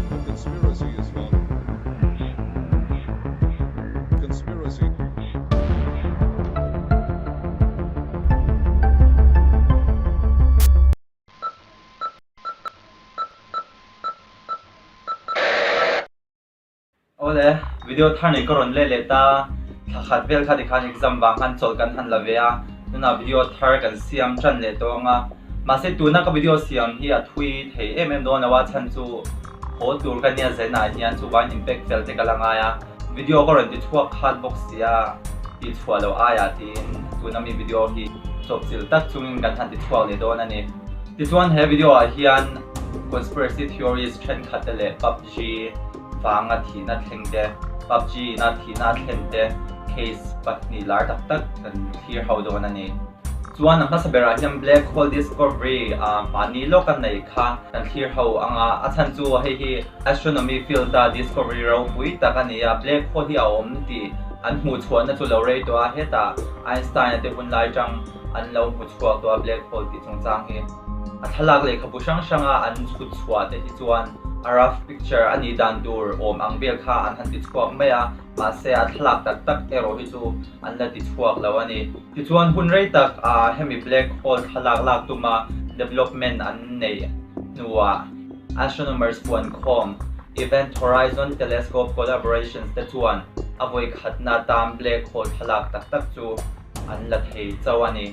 A conspiracy is fun. Conspiracy. Awle, video thar nei ka rawn leh leh ta, thla khat vel kha tikhan exam vang khan chawlh kan han la ve a, tunah video thar kan siam tan leh tawh ang a, mahse tuna ka video siam hi a thui thei em em dawn lo a, chhan chu haw tur ka nia zen ah hian chuvangin impact fel te ka la ngai a, video ka rawn ti chhuak khat bawk si a, tih chhuah loh aiah tiin tuna mi video hi chawpchilh tak chungin kan han ti chhuak leh dawn a ni. Tichuan he video ah hian conspiracy theories thenkhat te leh PUBG vanga thihna thleng te, PUBG ina thihna a thlen te case pahnih lar tak tak kan thlir ho dawn a ni. Chuan a hmasa berah hian Black Hole Discovery ah mahni lawka neih kha kan thlir ho ang a, a chhan chu hei hi Astronomy field a discovery ropui tak a ni a, Black Hole hi a awm tih an hmuh chhuahna chu lo rei tawh a, hetah Einstein-a te hun lai tang an lo hmu chhuak tawh a Black Hole tih chungchang hi. A thlalak lehkhabu hrang hranga an chhut chhuah te hi chuan a rough picture a nih dan tur awm ang vel kha an han ti chhuak mai a, mahse a thlalak tak tak erawh hi chu an la ti chhuak lo a ni. Tichuan hun rei tak ah hemi black hole thlalak lak tuma development an neih hnuah astronomers puankhawm Event Horizon Telescope Collaborations te chuan a vawi khatna atan black hole thlalak tak tak chu an la thei chauh a ni.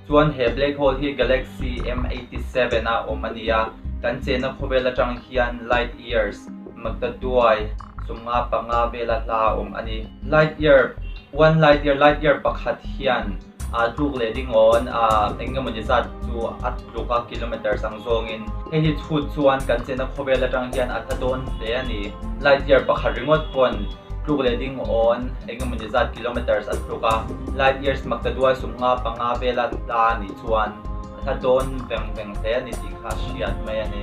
Chuan he black hole hi galaxy M87 a awm a ni a, kan chenna khawvel atang hian light years maktaduai 55 vela hla a awm a ni. Light year, one light year, light year pakhat hian a tluk leh ding awn a eng emawni zat chu a tluk a kilometers ang zawngin. Hei hi chhut chuan kan chenna khawvel atang hian a hla dawn hle a ni. Light year pakhat ringawt pawn Tluk leh ding awn eng emawni zat kilometers a tluk a, light years maktaduai 55 vela hla a nih chuan a hla dawn veng veng hle a ni tih kha hriat mai a ni.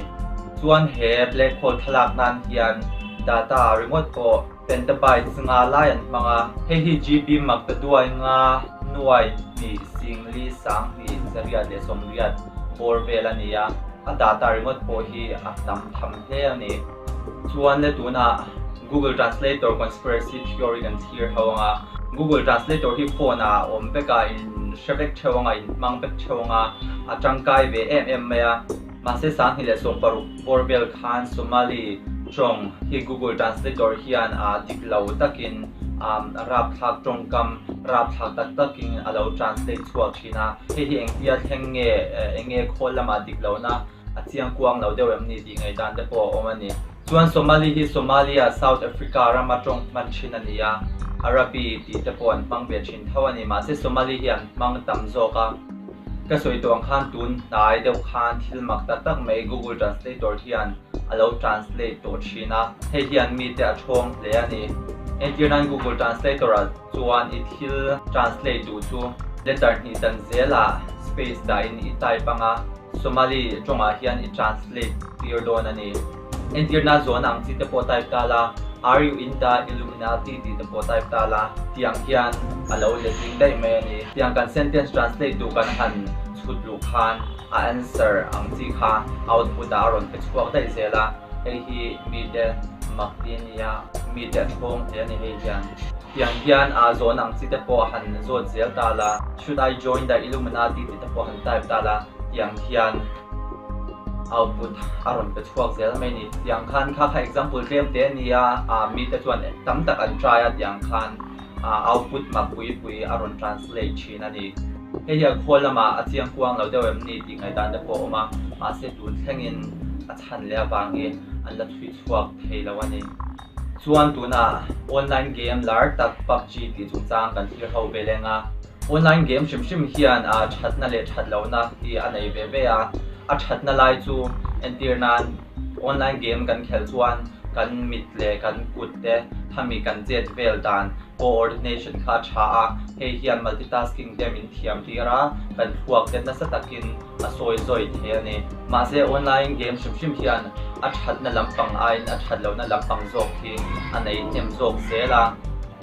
Chuan he black hole thlalak nan hian data ringawt pawh pentabytes nga lai an hmang a, hei hi GB maktaduai nga nuai hnih singli sanghnih zariat leh sawmriat bawr vel a ni a, a data ringawt pawh hi a tam tham hle a ni. Chuan le tunah Google Translator conspiracy theory kan thlir ho ang a, Google Translator hi phone ah a awm vek a, in hre vek theuh ang a, in hmang vek theuh ang a, a tangkai ve em em mai a. Mahse 2016 bawr vel khan Somali tawng hi Google Translator hian a dik lo takin rapthlak tawngkam rapthlak tak takin a lo translate chhuak thin a. Hei hi engtia thleng nge, eng nge khawl lamah dik lohna a chiang kuang lo deuh em ni tih ngaihdan te pawh a awm a ni. Chuan Somali hi Somalia, South Africa rama tawng hman thin a ni a, Arabi tih te pawh an hmang ve thin tho a ni. Mahse Somali hi an hmang tam zawk a. Ka sawi tawh ang khan tun hnai deuh khan thil mak tak tak mai Google Translator hian a lo translate tawh thin a, hei hian mite a thawng hle a ni. Entir nan Google Translator ah chuan i thil translate duh chu letter hnih dan zelah space dahin i type ang a, Somali tawngah hian i translate tir dawn a ni. Entirna zawn ang chi te pawh type ta la, Are you in the Illuminati tih te pawh type ta la, tiang hian a lo letling daih mai a ni. Tiang kan sentence translate duh kan han chhut luh khan a answer ang chi kha output ah a rawn pe chhuak daih zel a, hei hi mite mak ti a nia, mite a thawng hle a ni hei hian. Tiang hian a zawn ang chi te pawh han zawt zel ta la, Should I join the Illuminati tih te pawh han type ta la, tiang hian output a rawn pe chhuak zel mai a ni. Tiang khan kha kha example tlem te a ni a, ah mite chuan tam tak an try a, tiang khan output mak pui pui a rawn translate thin a ni. Hei hi a khawl lamah a chiang kuang lo deuh em ni tih ngaihdan te pawh a awm a, mahse tun thlengin a chhan leh avang hi an la chhui chhuak thei lo a ni. Chuan tunah online game lar tak PUBG tih chungchang kan thlir ho ve leng a. Online game hrim hrim hian a thatna leh that lohna hi a nei ve ve a. A thatna lai chu entir nan online game kan khelh chuan kan mit leh kan kut te khami kan chet vel dan coordination kha a tha a. Hei hian multitasking te min thiam tir a, kan thluak te nasa takin a sawi zawi thei a ni. Mahse online game hrim hrim hian a thatna lampang aiin a that lohna lampang zawk hi a nei hnem zawk zel a.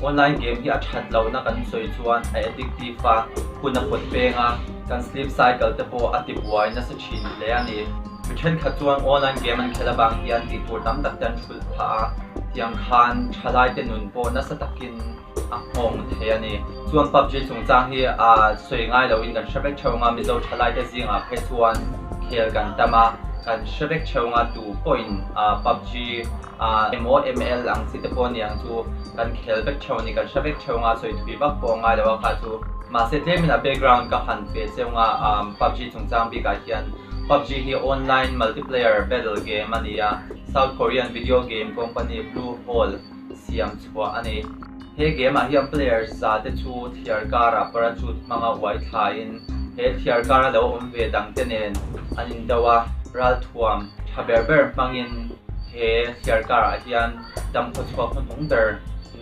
Online game hi a that lohna kan sawi chuan a addictive a, hun a pawt peng a, kan sleep cycle te pawh a tibuai nasa thin hle a ni. Mi thenkhat chuan online game an khelh avang hian tih tur tam tak te an hrulh phah a, tiang khan thalaite nun pawh nasa takin a nghawng thei a ni. Chuan PUBG chungchang hi a sawi ngai loin kan hre vek theuh ang a, Mizo thalaite zingah phei chuan khel kan tam a, kan hre vek theuh ang a, tu pawhin PUBG emaw ML ang chi te pawh a ni ang chu kan khel vek theuh a ni, kan hre vek theuh ang a, sawi thui vak pawh a ngai lo a kha chu. Mahse tlemin a background ka han pe cheu ang a, PUBG chungchang bikah hian PUBG hi online multiplayer battle game a ni a, South Korean video game company Bluehole siam chhuah a ni. He game ah hian players za te chu thliar karah parachute hmanga uai thlain he thliar kara lo awm ve dang te nen an indo a, ralthuam tha ber ber hmangin he thliar karah hian damkhaw chhuak hnuhnung ber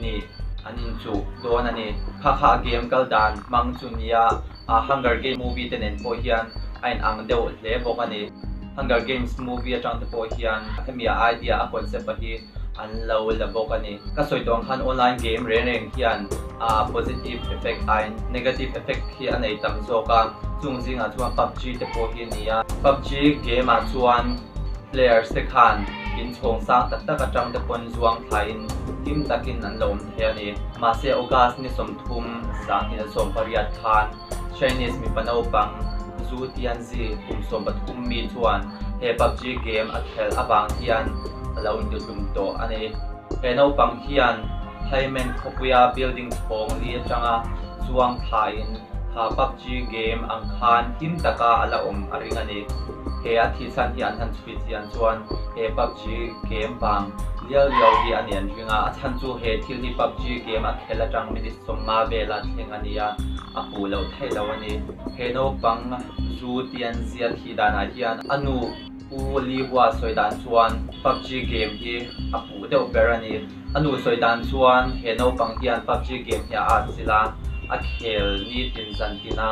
nih an inchuh dawn a ni. Kha kha a game kal dan hmang chu nia Hunger Games movie te nen pawh hian a in ang deuh hle bawk a ni. Hunger Games movie atang te pawh hian hemi a idea a concept a hi an lo la bawk a ni. Ka sawi tawh ang khan online game reng reng hian a positive effect aiin negative effect hi a nei tam zawk a, chung zingah chuan PUBG te pawh hi a ni a. PUBG game ah chuan players te khan inchhawng sang tak tak atang te pawn zuang thlaiin him takin an lo awm thei a ni. Mahse August ni 30 2018 khan Chinese mipa naupang Zhu Tianzi kum 13 mi chuan he PUBG game a khelh avang hian a lo intuhlum tawh a ni. He naupang hian Haimen khawpuia building chhawng li atanga chuang thlaiin kha PUBG game ang khan him taka a la awm a ring a ni. He a thihchhan hi an han chhui chian chuan he PUBG game vang liau liau hi a ni an ring a, a chhan chu he thil hi PUBG game a khelh atang minute 50 vela thleng a ni a, a hmuh loh theih lo a ni. He naupang Zhu Tianzia thih danah hian a nu U Li Hua sawi dan chuan PUBG game hi a puh deuh ber a ni. A nu sawi dan chuan he naupang hian PUBG game hi a atchilh a, a khel nitin zantin a.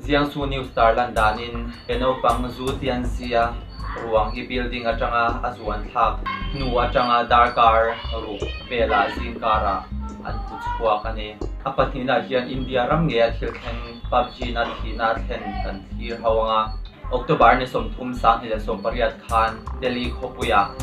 Jiangsu News tarlan danin he naupang Zhu Tianzia ruang hi building atanga a zuan thlak hnu atanga darkar ruk velah zingkarah an hmu chhuak a ni. A pahnihna hian India ram ngeia thil thleng PUBG na thihna thlen kan thlir ho ang a. October ni 30 2018 khan Delhi khawpuiah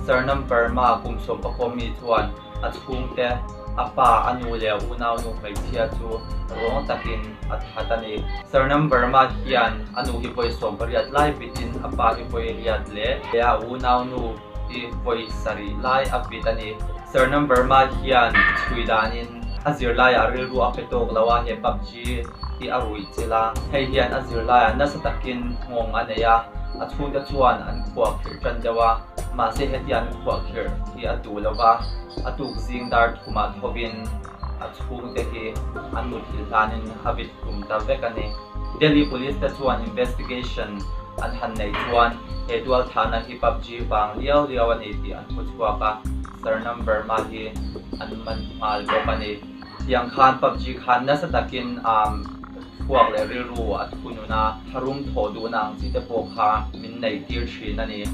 Sarnam Verma kum 14 mi chuan a chhungte, a pa, a nu leh a unau nu hmeichhia chu ruang takin a that a ni. Sarnam Verma hian a nu hi vawi 18 lai bitin a pa hi vawi riat leh a unau nu hi vawi 7 lai a bit a ni. Sarnam Verma hian chhui danin a zirlaiah rilru a pe tawk lo a, he PUBG hi a ruih chilh a, hei hian a zirlaiah nasa takin nghawng a nei a, a chhungte chuan an khuahkhirh tan deuh a, mahse heti an khuahkhirh hi a duh lo va, a tuk zing dar thumah thovin a chhungte hi an muthilh hlanin a vit hlum ta vek a ni. Delhi Police te chuan investigation an han neih chuan he tualthahna hi PUBG vang liau liau a ni tih an hmu chhuak a, Sarnam Verma hi an man nghal bawk a ni. Tiang khan PUBG khan nasa takin thluak leh rilru a thunun a, tharum thawh duhna ang chi te pawh kha min neih tir thin a ni.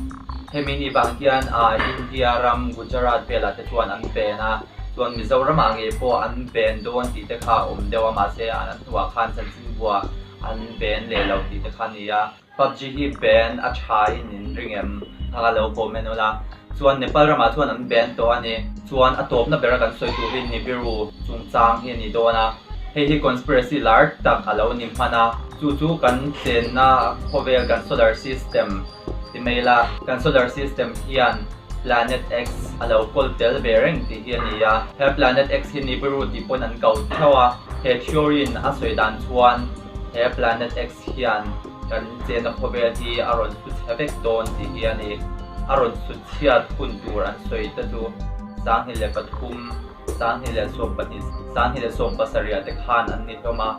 Hemi ni vang hian India ram Gujarat velah te chuan an ban a, chuan Mizoramah ngei pawh an ban dawn tih te kha a awm deuh a, mahse an hnuah khan chanchinbuah an ban leh lo tih te kha a ni a. PUBG hi ban a tha in in ring em? Kha ka lo comment ula. Chuan Nepal ramah chuan an ban tawh a ni. Chuan a tawpna bera kan sawi tur hi Nibiru chungchang hi a ni dawn a. Hei hi conspiracy lar tak a lo ni hman a. Chu chu kan chenna khawvel kan solar system ti mai la. Kan solar system hian Planet X a lo kawl tel ve reng tih hi a ni a. He Planet X hi Nibiru tih pawn an ko theuh a. He theory in a sawi dan chuan he Planet X hian kan chenna khawvel hi a rawn su chhe vek dawn tih hi a ni. A rawn su chhiat hun tur an sawi te chu 2003, 2012, 2017 te khan an ni hlawm a,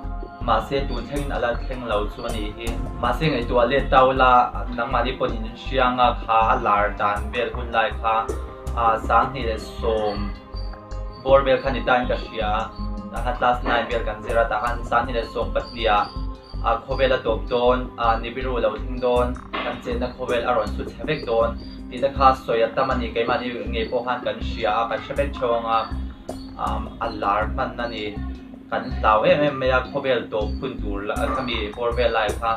mahse tun thlengin a la thleng lo chu a nih hi. Mahse ngaihtuah let tau la nangmahni pawhin in hrianga kha a lar dan vel hun lai kha 2010 bawr vel kha ni tain ka hria a, tah khan class nine vel kan zir a, tah khan 2012 ah khawvel a tawp dawn, Nibiru a lo thleng dawn, kan chenna khawvel a rawn su chhe vek dawn tih te kha sawi a tam a ni. Keimahni ngei pawh khan kan hria a, kan hre vek theuh ang a, a lar hman a ni. Kan hlau em em mai a, khawvel tawp hun tur khami bawr vel lai kha.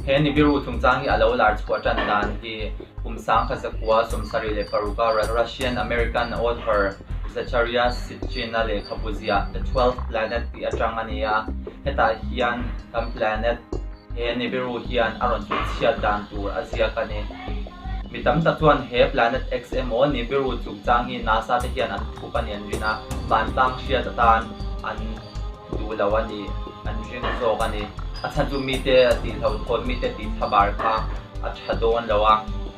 He Nibiru chungchang hi a lo lar chhuah tan dan hi kum 1976 a Russian-American author Zecharia Sitchin-a lehkhabu ziah The Twelfth Planet tih atang a ni a, hetah hian kan planet he Nibiru hian a rawn chhut chhiat dan tur a ziak a ni. Mi tam tak chuan he Planet X emaw Nibiru chungchang hi NASA te hian an thup a ni an rin a, vantlang hriat atan an duh lo a ni, an ring zawk a ni. A chhan chu mite tih hlauhthawn, mite tih thlabar kha a tha dawn lo a,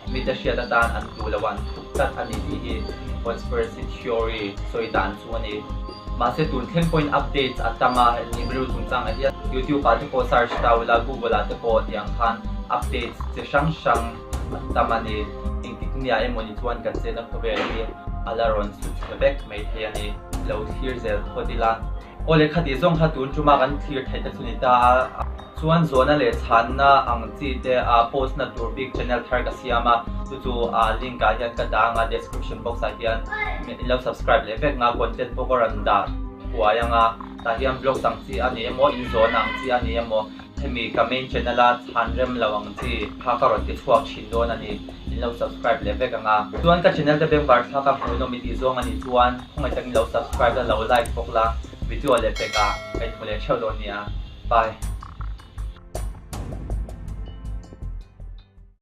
mite hriat atan an duh lo a, an thup tlat a ni tih hi conspiracy theory sawi dan chu a ni. Mahse tun thleng pawhin updates a tam a, Nibiru chungchang ah hian YouTube ah te pawh search ta ula, Google ah te pawh tih ang khan updates chi hrang hrang a tam a ni. Engtik nia emawni chuan kan chenna khawvel hi a la rawn chhut chhe vek maithei a ni. Lo thlir zel phawt ila. Aw lehkha tih zawng kha tun tuma kan thlir theih te chu ni ta a. Chuan zawhna leh chhanna ang chi te a post na tur bik channel thar ka siam a, chu chu a link ah hian ka dang a description box ah hian in lo subscribe leh vek nga content pawh ka rawn dah thuai ang a, tah hian vlogs ang chi a ni emaw in zawhna ang chi a ni emaw hemi ka main channel a chhan rem lo ang chi kha ka rawn ti chhuak thin dawn a ni, in lo subscribe leh vek ang a. Chuan ka channel te bengvar thlak a hmuhnawm i tih zawng a nih chuan khawngaih takin lo subscribe la, lo like bawk la, video leh pek ah ka inhmu leh theuh dawn nia. Bye.